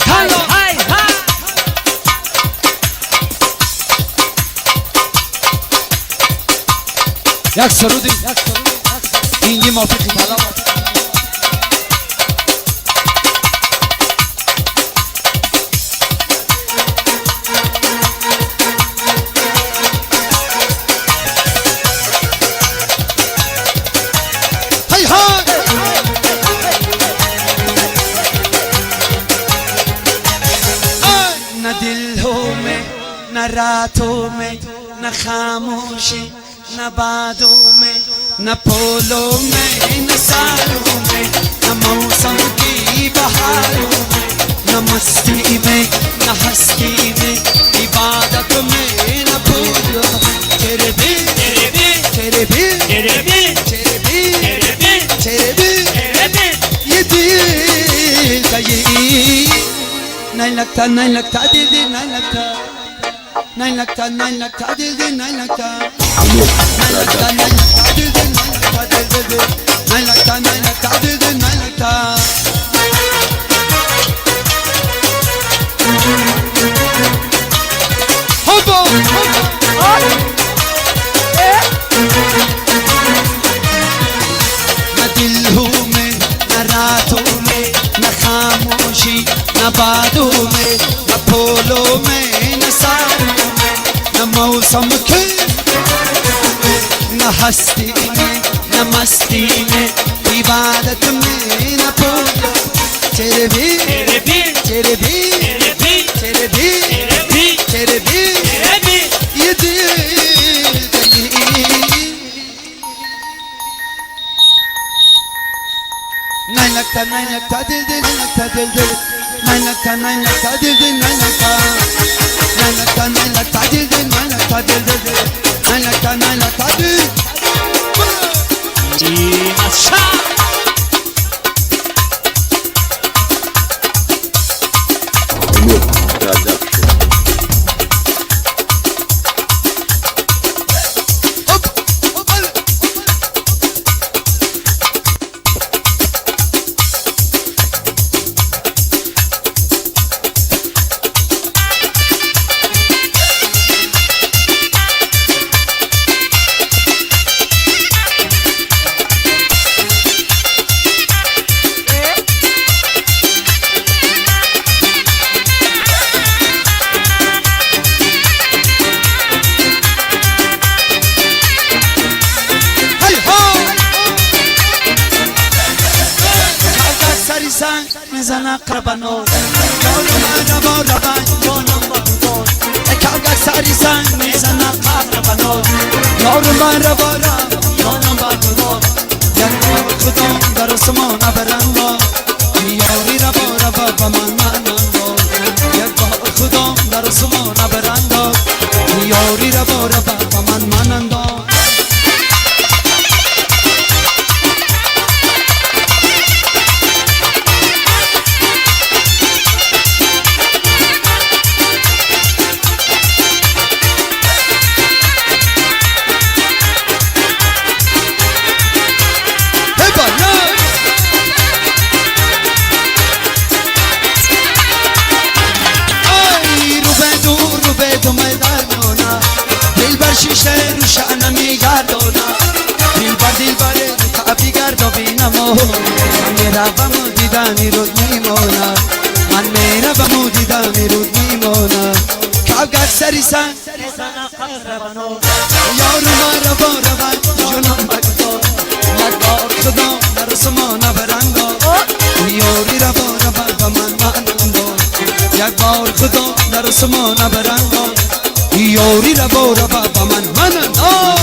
Хай хай хай. Як суруди инги мувофиқи талаб. Хай хай. न दिल हो में न रातों में न खामोशी न बादों में न फूलों में न सालों में न मौसम की बहारों में न मस्ती में न हस्ती में इबादत में न फूलों में तेरे बिन तेरे बिन तेरे बिन तेरे बिन तेरे बिन तेरे बिन तेरे बिन तेरे बिन ये दिल का ये नहीं लगता नहीं लगता दिल दिल नहीं लगता नहीं लगता नहीं लगता दिल दिल नहीं लगता नहीं लगता नहीं लगता दिल दिल नहीं लगता दिल दिल दिल नहीं लगता नहीं लगता दिल दिल नहीं लगता। Хопа. न दिल हूँ मैं न रातों में न खामोशी न बादों में न फूलों में न सारों में न मौसम के न हस्ती में न मस्ती में इबादत में न फूलों तेरे भी तेरे बिन तेरे भी तेरे बिन तेरे भी तेरे बिन तेरे भी तेरे बिन ये दिल कहीं नहीं लगता नहीं लगता दिल दिल नहीं लगता दिल दिल नहीं लगता नहीं लगता दिल दिल नहीं लगता नहीं लगता नहीं लगता दिल दिल नहीं लगता दिल दिल दिल नहीं लगता नहीं लगता दिल। अच्छा। Amir Production. Хоп. Хай хай. Сари занг мезана қабано раво рава ҷонам кавгак сари занг мезана қабано ёру ман раво рава ҷонам бадуно як бор худо дар осмона баранго ёри раво рава ба ман мананго як бор худо дар осмона баранго ёри раво рава ба ман мананго. Хепа. На. Ай рӯ ба рӯ медардона дилбар шише рӯ шаъна мегардона дилбар дилбар таби гардо бинамо ман мераваму дидани рӯд мемона ман мераваму дидани рӯд мемона кавгак сари санг ёру ман раво рава ҷонам багдор як бор худо дар осмона баранго ёри раво рава ба ман мананго як бор худо дар осмона баранго ёри раво рава ба ман мананго.